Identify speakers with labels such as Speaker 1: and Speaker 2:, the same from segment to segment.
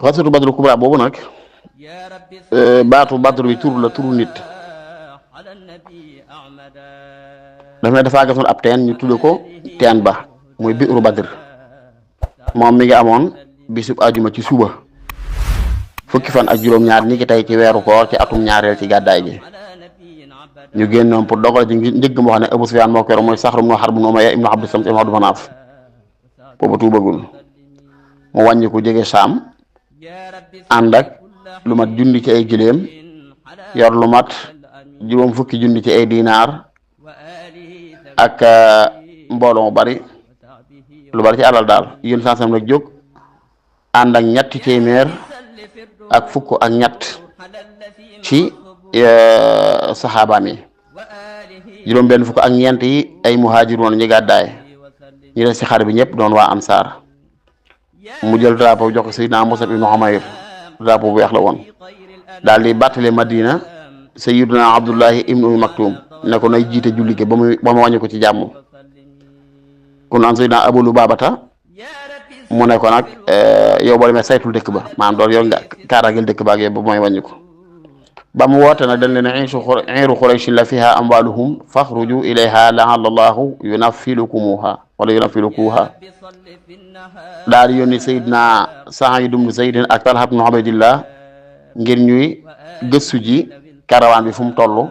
Speaker 1: xasatu badru kubra boobu nag baatu badru bi tur la turu nit dafaa gasoon ab teen ñu tudde ko teen ba muy biiru badr moom mi ngi amoon bisub ajuma ci suba fukki fan ak juróom-ñaar ñi ki tey ci weeru koor ci atum ñaareel ci gàddaay gi ñu génnoon pour dogal ci njëgg moo xam ne Abu Sufyaan moo ko yoroon mooy Saxr ibnu Harb ibnu Umayya ibnu Abdi Shams ibnu Abdu Manaaf booba tuubagul mu wàññi ko jege Saam ànd ak lu mat junni ci ay giléem yor lu mat juróom fukki junni ci ay dinaar ak mbooloo mu bari lu bari ci alal daal yéen sansam nag jóg ànd ak ñetti téeméer ak fukk ak ñett ci saxaabaam yi juróom benn fukk ak ñeent yi ay muhaajiroon ñi gàddaay ñi des ci xare bi ñëpp doon waa ansaar mu jël drapeau jox ko Seydina Musab ibnu Umayr drapeau bu weex la woon daal di bàttale Madina Sayyiduna Abdullahi ibnu Ummi Maktum ne ko nay jiite julli gi ba mu wàññi ko ci jàmm ku naan Seydina Abu Lubaabata mu ne ko nag yow boo demee saytul dëkk ba maanaam doon yor nga kaaraageel dëkk ba ak yow ba mooy wàññi ko ba mu woote nag dañ leen iiru Quraysh la fiha amwaluhum faxruju ilayha la'alla Allahu yunaffilukuha wala yunaffilukuha daal di yónni Seydina Saïd ibnu Zayd ak Talha ibnu Ubaydillah ngir ñuy gëstu ji karawaan bi fu mu toll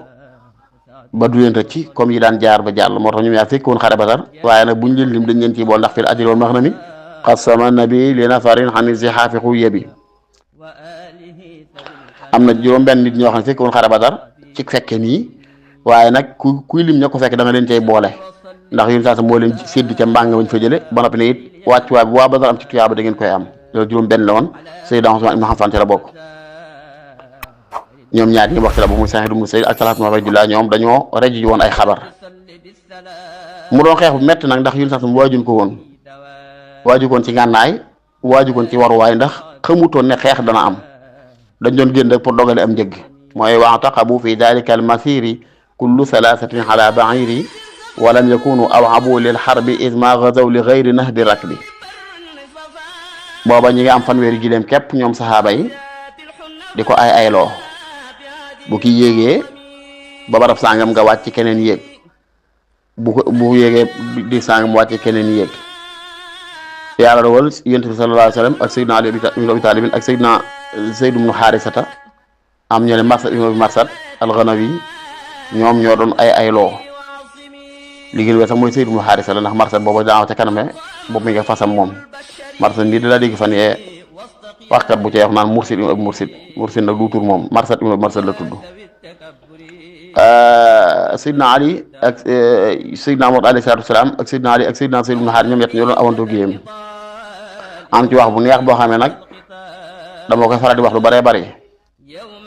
Speaker 1: ba du leen rëcc comme yi daan jaar ba jàll moo tax ñu yaa fekkoon xare Badar waaye nag buñ leen lim dañ leen ciy bool ndax fil ajri wal maghnami qasama nabi li nafarin an zihaafi xuye bi am na juróom benn nit ñoo xam ne fekkoon xare Badar ci fekke nii waaye nag kuy lim ña ko fekk da nga leen cay boole ndax yéen saa sa moo leen sédd ca mbàng bañ fa jële ba noppi ne it wàccuwaay bu waa Badar am ci tuyaaba da ngeen koy am loolu juróom benn la woon Seydina Usmaan ibn Affaan ci la bokk ñoom ñaar ñi wax ci la bokk muy Saïd ibn Zayd ak Talha ibn Ubaydillah ñoom dañoo rëj ji woon ay xabar mu doon xeex bu métti nag ndax yéen saa sa waajuñ ko woon waaju koon ci ngànnaay waaju koon ci waruwaay ndax xamutoon ne xeex dana am dañ doon génn rek pour dogale am njëgg mooy wa'taqabu fi dalika almasiri kullu thalathatin ala ba'iri wa lam yakunu aw'abu lil harbi iz ma ghazaw li ghayri nahbi rakbi booba ñi ngi am fanweeri gileem képp ñoom saxaaba yi di ko ayloo bu ki yéegee ba barab sangam nga wàcc keneen yéeg bu yéegee di sangam wàcc keneen yéeg yàlla dogal yonent bi sallallahu alayhi wa sallam ak Seydina Ali ibn Abi Talib ak Seydina Zayd ibn Harisata am ñoo ne Marsad ibn Marsad al-Ghanawi ñoom ñoo doon ayloo liggéey bi sax mooy Zayd ibn Harisa la ndax Marsad boobu daaw ca kaname boobu mi nga fasam moom Marsad mii da laa dégg fan yee waxkat bu ci wax naan Mursid ibn Abi Mursid nag du tur moom Marsad ibn Marsad la tudd Seydina Ali ak Seydina Muhammad alayhi salaatu wasalaam ak Seydina Ali ak Seydina Zayd ibn Haris ñoom ñett ñoo doon awantoo géyam am ci wax bu neex boo xamee nag dama koy faral di wax lu bëree bëri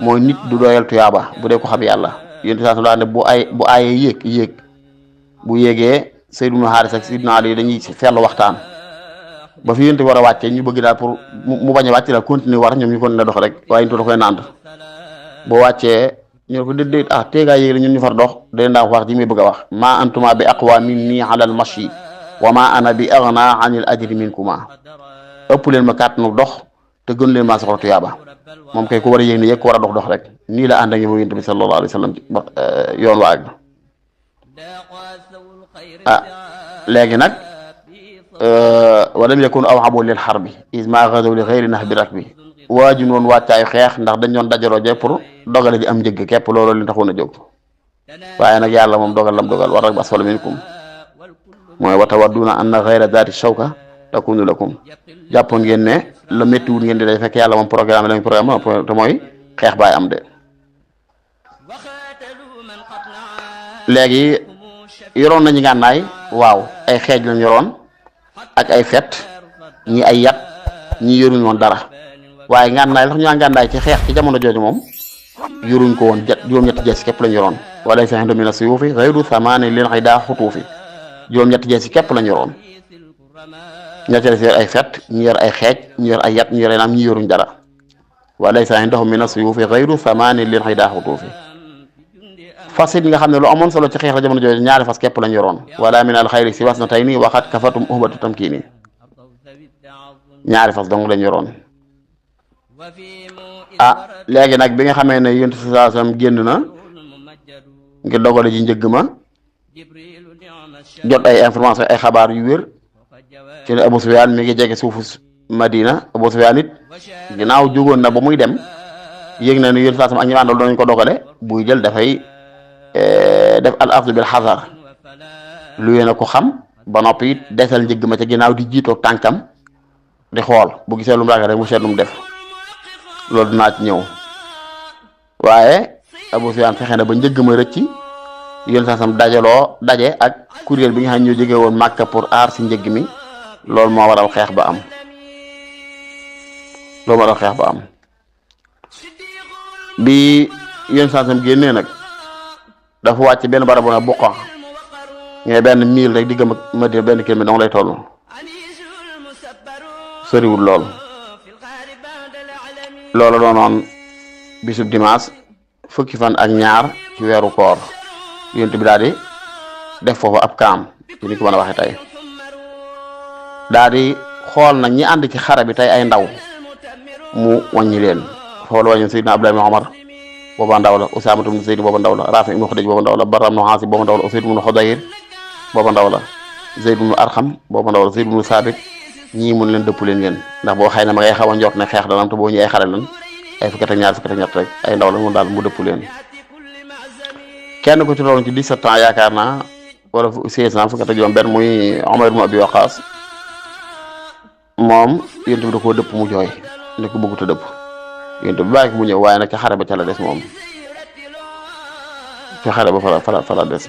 Speaker 1: mooy nit du doyal tuyaaba bu dee ko xam yàlla yéen saa su ne bu aayee yéeg bu yéegee Zayd ibn Haris ak Seydina Ali dañuy fellu waxtaan ba fi yéen war a wàccee ñu bëgg daal pour mu bañ a wàcc daal continuer war ñoom ñu continuer dox rek waaye ñu da koy nand boo wàccee ñu ne ko déedéet teegaa yéeg la ñun ñu far dox day ndax wax ji muy bëgg a wax ma antuma bi aqwa minni ala al mashi wa ma ana bi aghna anil ajri minkuma ëpp leen ma kàttanu dox te gën leen maa soxla tuyaaba moom kay ku war a yéeg ne yéeg ku war a dox rek nii la ànd ak yow yonent bi sallallahu alayhi wa sallam yoon waag léegi nag walam yakun awhabu lil harbi iz ma ghazaw li ghayri nahbi rakbi waaju noonu wàccaayu xeex ndax dañ doon dajaloo je pour dogale ji am njëgg képp loolu li taxoon a jóg waaye nag yàlla moom dogal lam dogal war rek asfala minkum mooy wa tawadduna anna ghayra dhati shawka takunu lakum jàppoon ngeen ne la méttiwul ngeen di day fekk yàlla moom programme lañ programme te mooy xeex baay am de léegi yoroon nañu ngànnaay waaw ay xeej lañ yoroon ak ay fet ñi ay yat ñi yoruñ woon dara waaye ngànnaay lax ñu ngànnaay ci xeex ci jamono jooju moom yoruñ ko woon juróom-ñetti jeesi képp lañ yoroon wala sa inda mina suyufi ghayru thamani lil ida xutuufi juróom-ñetti jeesi képp lañ yoroon ña ca des yor ay fet ñi yor ay xeej ñi yor ay yat ñi yor ay naam ñi yoruñ dara wala sa indahum mina suyufi ghayru thamani lil ida xutuufi fas it nga xam ne lu amoon solo ci xeex la jamono jooju ñaari fas képp lañ yoroon wala min al xayri si was na tey nii waxat kafatum uhbatu tamkiini ñaari fas dong lañ yoroon. léegi nag bi nga xamee ne yonent sallallahu alayhi wasallam génn na ngir dogale ji njëgg ma jot ay information ay xabaar yu wér ci ne Abu Sufyaan mi ngi jege suufu Madina. Abu Sufyaan it ginnaaw jógoon na ba muy dem yéeg na ne yonent sallallahu alayhi wasallam ak ñi àndal doon nañ ko dogale buy jël dafay def al axdu bil xazar lu yéen a ko xam ba noppi it desal njëgg ma ca ginnaaw di jiitoog tànkam di xool bu gisee lu mu ragal rek mu seet lu mu def. loolu dinaa ci ñëw waaye Abu Sufyaan fexe na ba njëgg ma rëcc yéen sax sam daje ak kuréel bi nga xam ne ñoo jóge woon Màkka pour aar si njëgg mi loolu moo waral xeex ba am. bi yéen sax sam génnee nag dafa wàcc benn barabu na Buqa ngay benn mil rek diggam ak Madina benn kilomètre dong lay toll soriwul lool. loolu doonoon bisub dimanche fukki fan ak ñaar ci weeru koor yonent bi daal di def foofu ab kaam ci ni ko mën a waxee tey daal di xool nag ñi ànd ci xare bi tey ay ndaw mu wàññi leen xool wàññi Seydina Abdullah ibn Umar booba ndaw la Usaama ibn Zayd booba ndaw la Raafi ibn Xudayj booba ndaw la Barra ibn Aazib booba ndaw la Usayd ibn Xudayr booba ndaw la Zayd ibn Arxam booba ndaw la Zayd ibn Saabit ñii mun leen dëpp leen ngeen ndax boo xëy na ma ngay xaw a njort ne xeex dana am te boo ñu ay xare lan ay fukki at ak ñaar fukki at ak ñett rek ay ndaw la mu daal mu dëpp leen kenn ku ci loolu ci 17 ans yaakaar naa wala 16 ans fukki at ak juróom benn muy Umar ibn Abi Waqaas moom yonent bi da koo dëpp mu jooy ne ko bëggut a dëpp yonent bi bàyyi ko mu ñëw waaye nag ca xare ba ca la des moom ca xare ba fa la des